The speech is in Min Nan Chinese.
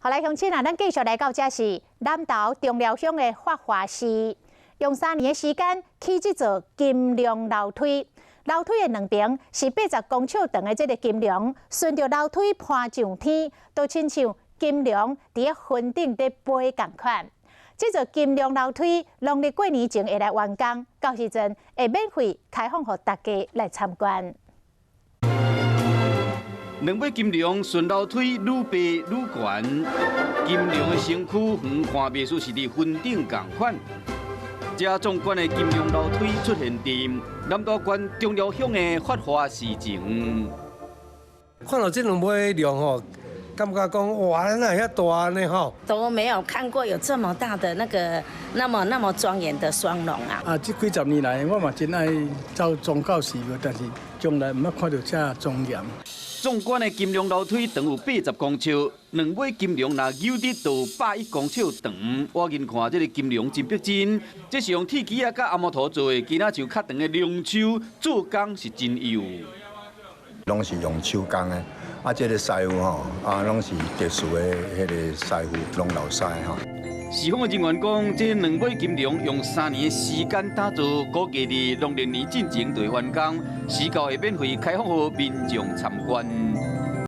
好來，鄉親啊，咱繼續來到這是南投中寮鄉的法華寺，用3年的時間起這座金龍樓梯。樓梯的兩邊是80公尺長的這个金龍，順著樓梯攀上天，都親像金龍佇咧雲頂咧飛仝款。這座金龍樓梯農曆過年前會來完工，到時陣會免費開放予大家來參觀。兩尾金龍順樓梯愈爬愈懸，金龍的身軀遠看袂輸是佇雲頂仝款。這壯觀的金龍樓梯出現佇南投縣中寮鄉的法華寺前。看到這兩尾龍吼，感覺講哇，哪會遐大呢吼？都沒有看過有這麼大的那個那麼那麼莊嚴的雙龍啊！啊，這幾十年來，我嘛真愛走宗教事務，但是從來毋捌看著遮莊嚴。壯觀的金龍樓梯長有80公尺，兩尾金龍若扭得就110公尺長。我近看這个金龍真逼真，這是用鐵枝仔佮阿摩托做的，敢若像較長的龍鬚，做工是真幼。攏是用手工的，啊，這个師傅吼，啊，攏是特殊的彼个師傅，攏老師吼。寺方的人員講，這兩尾金龍用3年的時間打造，估計佇農曆年進前就會完工，時到會免費開放予民眾參觀。